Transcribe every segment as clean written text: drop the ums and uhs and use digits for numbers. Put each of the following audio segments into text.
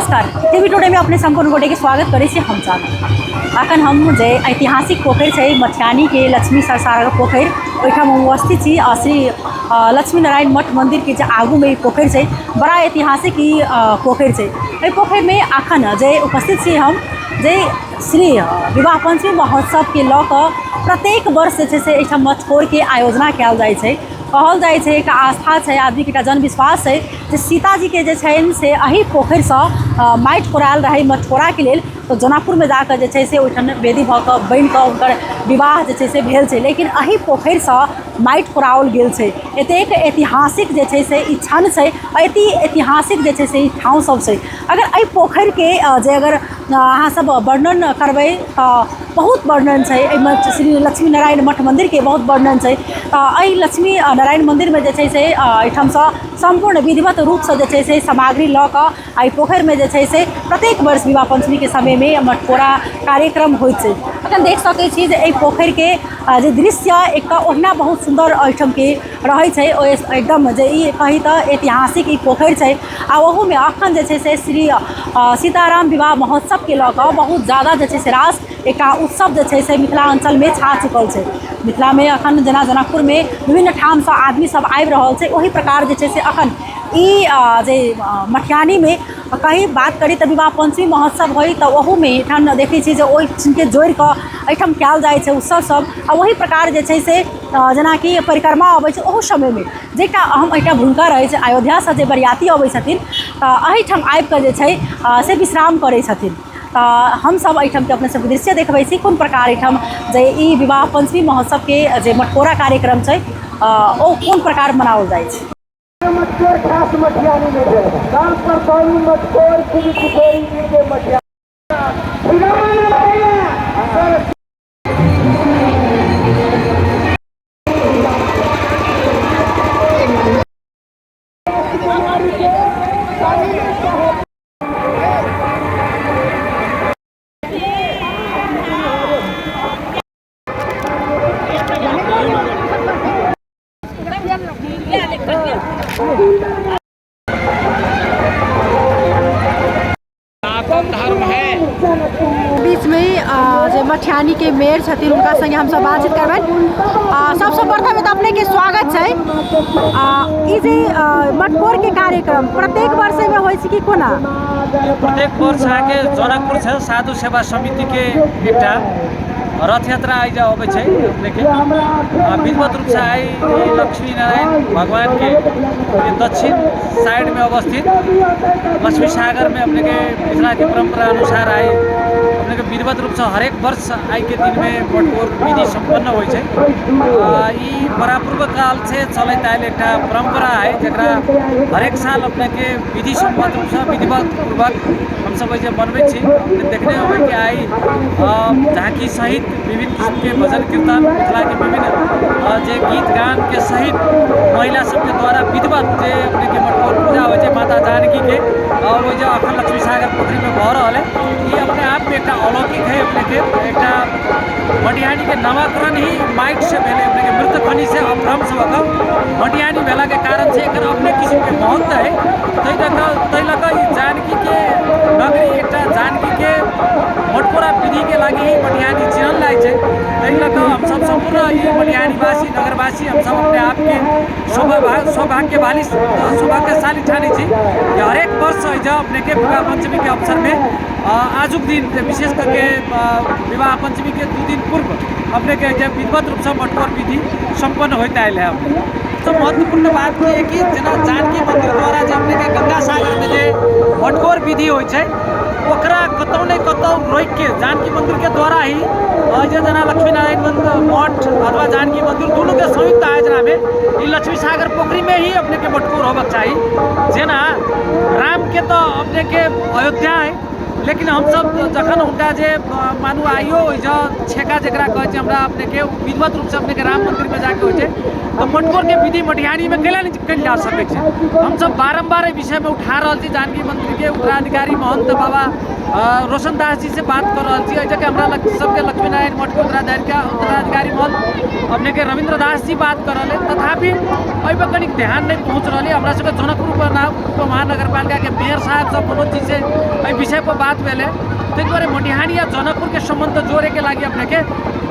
नमस्कार, TV today में अपने सम्पूर्ण गोटे के स्वागत करै छी। हम चाँद अखन हम जे ऐतिहासिक पोखरि छै मटिहानी के लक्ष्मी सरसागर पोखरि, ओहिठाम हम उपस्थित छी। आ श्री लक्ष्मी नारायण मठ मंदिर के जे आगू में ई पोखरि छै, बड़ा ऐतिहासिक ई पोखरि छै। एहि पोखरि में अखन जे उपस्थित छी हम, जे श्री विवाह पंचमी महोत्सव के लऽ कऽ प्रत्येक वर्ष जे छै से एहिठाम मटकोरके आयोजना कयल जाइ छै। कहल जाइ छै, एकटा आस्था छै आदमीके, एकटा जनविश्वास छै जे सीताजीके जे छनि से एहि पोखरिसँ माटि कोरायल रहै मटकोराके लेल, तऽ जनकपुरमे जाकऽ जे छै से ओहिठाम वेदी भऽ कऽ बनि कऽ हुनकर विवाह जे छै से भेल छै, लेकिन एहि पोखरिसँ माटि कोराओल गेल छै। एतेक ऐतिहासिक जे छै से ई क्षण छै, अति ऐतिहासिक जे छै से ई ठाँव सब छै। अगर एहि पोखरिके जे अगर अहाँ सब वर्णन करबै तऽ बहुत वर्णन छै एहिमे। श्री लक्ष्मी नारायण मठ मन्दिरके बहुत वर्णन छै। तऽ एहि लक्ष्मी नारायण मन्दिरमे जे छै से एहिठामसँ सम्पूर्ण विधिवत रूपसँ जे छै से सामग्री लऽ कऽ एहि पोखरिमे जे छै से प्रत्येक वर्ष विवाह पञ्चमीके समयमे मटकोरा कार्यक्रम होइत छै। एखन देख सकै छी जे एहि पोखरिके जे दृश्य एक तऽ ओहिना बहुत सुन्दर एहिठामके रहै छै। ओ एकदम जे ई कही तऽ ऐतिहासिक ई पोखरि छै। आ ओहूमे अखन जे छै से श्री सीताराम विवाह महोत्सवके लऽ कऽ बहुत जादा जे छै से रास एकटा उत्सव जे छै से मिथिलाञ्चलमे छा चुकल छै। मिथिलामे अखन जेना जनकपुरमे विभिन्न ठामसँ आदमी सब आबि रहल छै, ओहि प्रकार जे छै से अखन ई जे मटिहानीमे कही बात करी तऽ विवाह पञ्चमी महोत्सव होइ तऽ ओहूमे एहिठाम देखै छी जे ओहि चीजके जोड़िकऽ एहिठाम कयल जाइ छै उत्सव सब। आ ओहि प्रकार जे छै से जेनाकि परिक्रमा अबै छै, ओहू समयमे जे एकटा अहम एकटा भूमिका रहै छै। अयोध्यासँ जे बरियाती अबै छथिन तऽ एहिठाम आबिकऽ जे छै से विश्राम करै छथिन। तऽ हमसभ एहिठामके अपने सबके दृश्य देखबै छी, कोन प्रकार एहिठाम जे ई विवाह पञ्चमी महोत्सवके जे मटकोरा कार्यक्रम छै, ओ कोन प्रकार मनाओल जाइ छै। मटकोर खास मटियानी में भेल नाम पर बाबू मटकोर श्री किशोरी जी के मटिया। सनातन धर्म है। बीचमे जे मटिहानीके मेयर छथिन, हुनका संगे हमसब बातचीत करबनि। सबसँ प्रथम तऽ अपनेके स्वागत छै। ई जे मटकोरके कार्यक्रम प्रत्येक वर्ष एहिमे होइ छै कि कोना? प्रत्येक वर्ष अहाँके जनकपुर छै साधु सेवा समितिके एकटा रथ यात्रा आइ अबै छै अपनेके। विधिवत रूपसँ आइ लक्ष्मी नारायण भगवानके दक्षिण साइडमे अवस्थित लक्ष्मी सागरमे अपनेके मिथिलाके परम्परा अनुसार आइ अपनेके विधिवत रूपसँ हरेक वर्ष आइके दिनमे मटकोर विधि सम्पन्न होइ छै। ई परापूर्व कालसँ चलैत आयल एकटा परम्परा है, जकरा हरेक साल अपनेके विधि सम्मत रूपसँ विधिवत पूर्वक हमसब एहिजे मनबै छी। देखने होबै कि आइ झाँकी सहित विभिन्न किसिमके भजन कीर्तन, मिथिलाके विभिन्न जे गीत गानके सहित महिला सबके द्वारा विधिवत जे अपनेके मटकोर पूजा होइ छै माता जानकीके, आओर ओहि जे अखन लक्ष्मी सागर पोखरिमे भऽ रहल है, ई अपने आपमे एकटा अलौकिक है। अपनेके एकटा मटिहानीके नामाकरण ही माटिसँ भेलै। अपनेके मृत खनिसँ अपभ्रंश भऽ कऽ मटिहानी भेलाके कारण छै, एकर अपने किसिमके महत्व है। ताहि लऽ कऽ ई जानकीके नगरी, एकटा जानकीके मटकोरा विधिके लागि ही मटिहानी चिन्हल जाइ छै। ताहि लऽ कऽ हमसब सम्पूर्ण ई मटिहानीवासी, नगरवासी हमसब अपने आपके सौभाग्यवाली, सौभाग्यशाली ठानै छी कि हरेक वर्ष एहिजाँ अपनेके विवाह पञ्चमीके अवसरमे आजुक दिन, विशेष करके विवाह पञ्चमीके 2 दिन पूर्व अपनेके एहिजाँ विधिवत रूपसँ मटकोर विधि सम्पन्न होइत आयल है। अपने तऽ महत्वपूर्ण बात की है कि जेना जानकी मन्दिर द्वारा जे अपनेके गंगा सागरमे जे मटकोर विधि होइ छै, ओकरा कतहु ने कतहु रोकिके जानकी मन्दिरके द्वारा ही जे जेना लक्ष्मी नारायण मन्दिर मठ अथवा जानकी मन्दिर दुनूके संयुक्त आयोजनामे ई लक्ष्मी सागर पोखरिमे ही अपनेके मटकोर होबक चाही। जेना रामके तऽ अपनेके अयोध्या है, लेकिन हमसभ जखन हुनका जे मानू आइयो ओहिसँ छेका जकरा कहै छै हमरा अपनेके विधिवत रूपसँ अपनेके राम मन्दिरमे जाके होइ छै, तऽ मटकोरके विधि मटिहानीमे कैला नहि कयल जा सकै छै? हमसभ बारम्बार एहि विषयमे उठा रहल छी। जानकी मन्दिरके उत्तराधिकारी महन्त बाबा रोशन दास जी से बात कर रहल छी। एहि जगह हमरा सबके लक्ष्मीनारायण मठके उत्तराधिकारी महन्त अपनेके रविन्द्र दास जी बात कर रहल है, तथापि एहिपर कनिक ध्यान नहि पहुँच रहल है। हमरा सबके जनकपुर उपमहानगरपालिकाके मेयर साहब सब मनोज जी से एहि विषय पर बात भेलै। ताहि दुआरे मटिहानी आ जनकपुरके सम्बन्ध जोड़ेके लागि अपनेके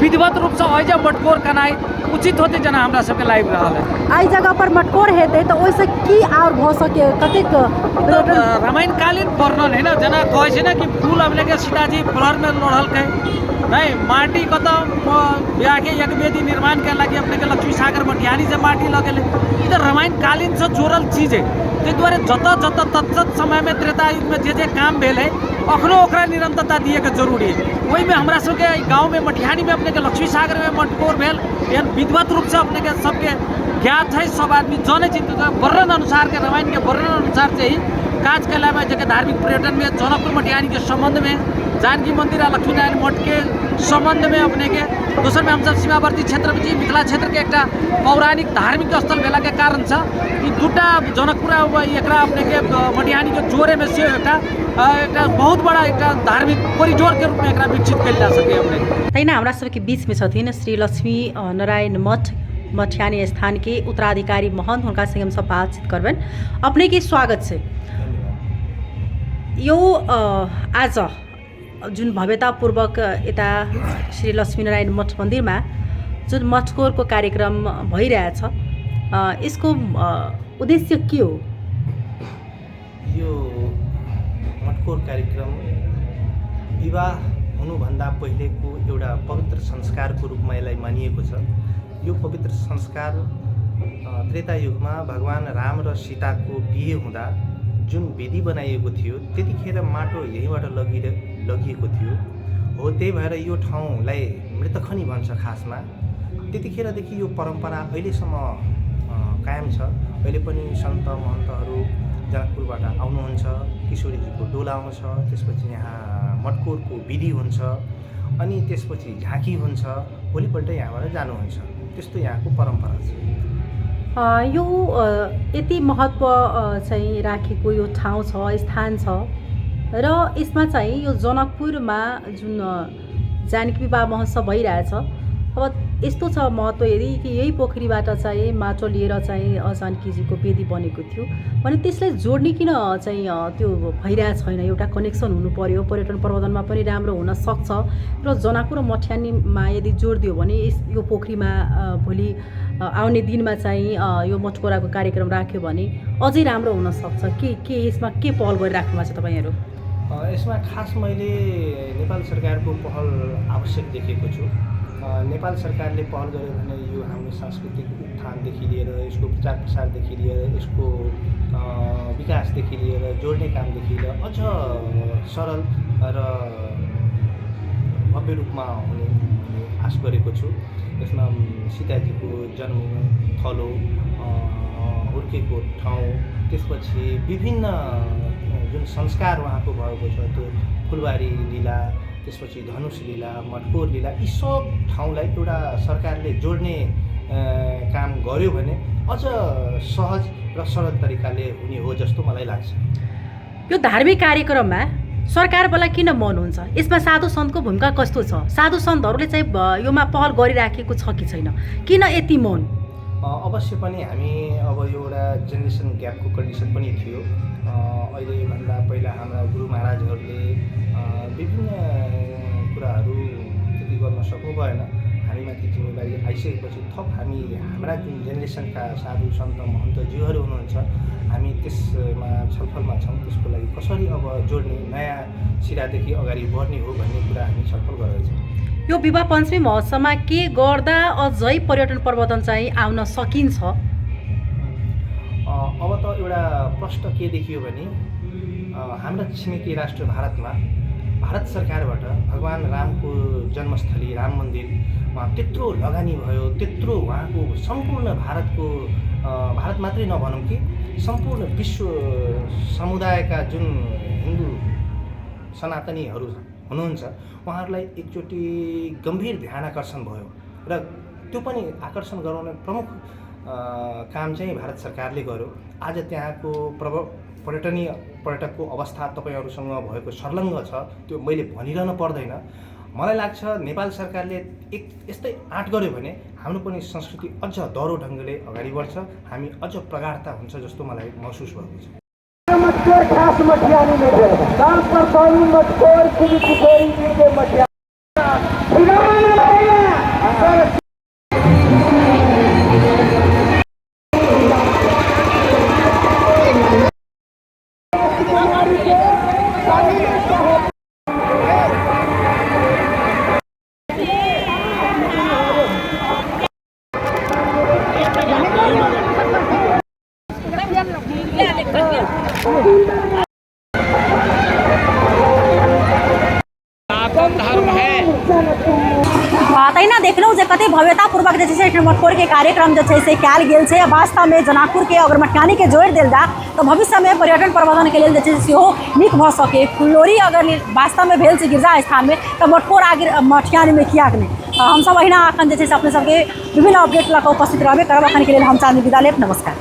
विधिवत रूपसँ एहि मटकोर केनाइ उचित होतै जेना हमरा सबके लागि रहल है। एहि जगह पर मटकोर हेतै तऽ ओहिसँ की आओर भऽ सके कतेक रामायणकालीन वर्णन है ना, जेना कहै छै ने कि फूल अपनेके सीताजी फुलहरमे लोढ़लकै नहीं, माटी कतऽ बियाहके यज्ञवेदी निर्माण के लागि अपनेके लक्ष्मी सागर मटिहानी से माटी लऽ गेलै। ई तऽ रामायणकालीनसँ जोड़ल चीज है। ताहि दुआरे जतऽ जतऽ तत्सत समयमे त्रेता युगमे जे जे काम भेल है अखनो ओकरा निरन्तरता दिएके जरूरी है। ओहिमे हमरा सबके गाँवमे मटिहानीमे अपनेके लक्ष्मी सागरमे मटकोर भेल, एहन विधिवत रूपसँ अपनेके सबके ज्ञात है, सब आदमी जनै छै। वर्णन अनुसारके रामायणके वर्णन अनुसार चाहिँ काज कयलामे जेके धार्मिक पर्यटनमे जनकपुर मटिहानीके सम्बन्धमे जानकी मन्दिर आ लक्ष्मीनारायण मठके सम्बन्धमे अपनेके दोसरमे हमसब सीमावर्ती क्षेत्रमे छी। मिथिला क्षेत्रके एकटा पौराणिक धार्मिक स्थल भेलाके कारणसँ ई दूटा जनकपुर आ एकरा अपनेके मटिहानीके जोड़ेमे से एकटा एकटा बहुत बड़ा एकटा धार्मिक कोरिडोरके रूपमे एकरा विकसित कयल जा सकैए अपने। तहिना हमरा सबके बीचमे छथिन श्री लक्ष्मी नारायण मठ मठियानी स्थानके उत्तराधिकारी महन्त, हुनका संगे हमसब बातचीत करबनि। अपनेके स्वागत छै। यो आज जुन भव्यतापूर्वक यता श्री लक्ष्मीनारायण मठ मन्दिरमा जुन मटकोरको कार्यक्रम भइरहेछ, यसको उद्देश्य के हो? यो मटकोर कार्यक्रम विवाह हुनुभन्दा पहिलेको एउटा पवित्र संस्कारको रूपमा यसलाई मानिएको छ। यो पवित्र संस्कार त्रेता युगमा भगवान् राम र सीताको बिहे हुँदा जुन वेदी बनाइएको थियो त्यतिखेर माटो यहीँबाट लगिएको थियो हो। त्यही भएर यो ठाउँलाई मृतखनी भन्छ खासमा। त्यतिखेरदेखि यो परम्परा अहिलेसम्म कायम छ। अहिले पनि सन्त महन्तहरू जनकपुरबाट आउनुहुन्छ, किशोरीजीको डोला आउँछ, त्यसपछि यहाँ मटकोरको विधि हुन्छ अनि त्यसपछि झाँकी हुन्छ, भोलिपल्ट यहाँबाट जानुहुन्छ। त्यस्तो यहाँको परम्परा छ। यो यति महत्त्व चाहिँ राखेको यो ठाउँ छ, स्थान छ र यसमा चाहिँ यो जनकपुरमा जुन जानकी विवाह महोत्सव भइरहेछ, अब यस्तो छ महत्त्व यदि कि यही पोखरीबाट चाहिँ माटो लिएर चाहिँ जानकीजीको वेदी बनेको थियो भने त्यसलाई जोड्ने किन चाहिँ त्यो भइरहेको छैन? एउटा कनेक्सन हुनु पर्यो, पर्यटन प्रवर्धनमा पनि राम्रो हुन सक्छ र जनकपुर र मठियानीमा यदि जोडिदियो भने यो पोखरीमा भोलि आउने दिनमा चाहिँ यो मटकोराको कार्यक्रम राख्यो भने अझै राम्रो हुनसक्छ। के यसमा के पहल गरिराख्नु भएको छ तपाईँहरू? यसमा खास मैले नेपाल सरकारको पहल आवश्यक देखेको छु। नेपाल सरकारले पहल गर्यो भने यो हाम्रो सांस्कृतिक उत्थानदेखि लिएर यसको प्रचार प्रसारदेखि लिएर यसको विकासदेखि लिएर जोड्ने कामदेखि लिएर अझ सरल र भव्य रूपमा हुने भन्ने आश गरेको छु। यसमा सीताजीको जन्म थलो, हुर्केको ठाउँ, त्यसपछि विभिन्न जुन संस्कार उहाँको भएको छ त्यो फुलबारी लीला, त्यसपछि धनुष लीला, मटकोर लीला, यी सब ठाउँलाई एउटा सरकारले जोड्ने काम गर्यो भने अझ सहज र सरल तरिकाले हुने हो जस्तो मलाई लाग्छ। यो धार्मिक कार्यक्रममा सरकारवाला किन मौन हुन्छ? यसमा साधु सन्तको भूमिका कस्तो छ? साधु सन्तहरूले चाहिँ योमा पहल गरिराखेको छ कि छैन? किन यति मौन? अवश्य पनि हामी अब यो एउटा जेनेरेसन ग्यापको कन्डिसन पनि थियो। अहिलेभन्दा पहिला हाम्रा गुरु महाराजहरूले विभिन्न कुराहरू त्यति गर्न सक्नु भएन। हामीमाथि जिम्मेवारी आइसकेपछि थप हामी हाम्रा जुन जेनेरेसनका साधु सन्त महन्तज्यूहरू हुनुहुन्छ हामी त्यसमा छलफलमा छौँ। त्यसको लागि कसरी अब जोड्ने, नयाँ सिरादेखि अगाडि बढ्ने हो भन्ने कुरा हामी छलफल गर्दैछौँ। यो विवाह पञ्चमी महोत्सवमा के गर्दा अझै पर्यटन प्रवर्धन चाहिँ आउन सकिन्छ? अब त एउटा प्रश्न के देखियो भने हाम्रा छिमेकी राष्ट्र भारतमा भारत सरकारबाट भगवान् रामको जन्मस्थली राम मन्दिरमा त्यत्रो लगानी भयो, त्यत्रो उहाँको सम्पूर्ण भारतको भारत मात्रै नभनौँ कि सम्पूर्ण विश्व समुदायका जुन हिन्दू सनातनीहरू हुनुहुन्छ, उहाँहरूलाई एकचोटि गम्भीर ध्यान आकर्षण भयो र त्यो पनि आकर्षण गराउने प्रमुख काम चाहिँ भारत सरकारले गर्यो। आज त्यहाँको पर्यटनीय पर्यटकको अवस्था तपाईँहरूसँग भएको सर्लङ्ग छ, त्यो मैले भनिरहन पर्दैन। मलाई लाग्छ नेपाल सरकारले एक यस्तै आँट गर्यो भने हाम्रो पनि संस्कृति अझ दह्रो ढङ्गले अगाडि बढ्छ, हामी अझ प्रगाढता हुन्छ जस्तो मलाई महसुस भएको छ। मटकोर खास मठियानी में भेल दाम पर कौन मटकोर खुद किशोरी जी के मठिया। तहिना देखलहुँ जे कते भव्यतापूर्वक जे छै से एहिठाम मटकोरके कार्यक्रम जे छै से कयल गेल छै। आ वास्तवमे जनकपुरके अगर मटियानीके जोड़ि देल जाय तऽ भविष्यमे पर्यटन प्रबंधनके लेल जे छै से सेहो नीक भऽ सकै। फुललोरी अगर वास्तवमे भेल छै गिरजा स्थानमे तऽ मटकोर आ मटियानीमे किएक नहि। हमसभ अहिना एखन जे छै से अपने सबके विभिन्न अपडेट लऽ कऽ उपस्थित रहबे करब। एखनके लेल हम चाँदनी विदा लेब। नमस्कार।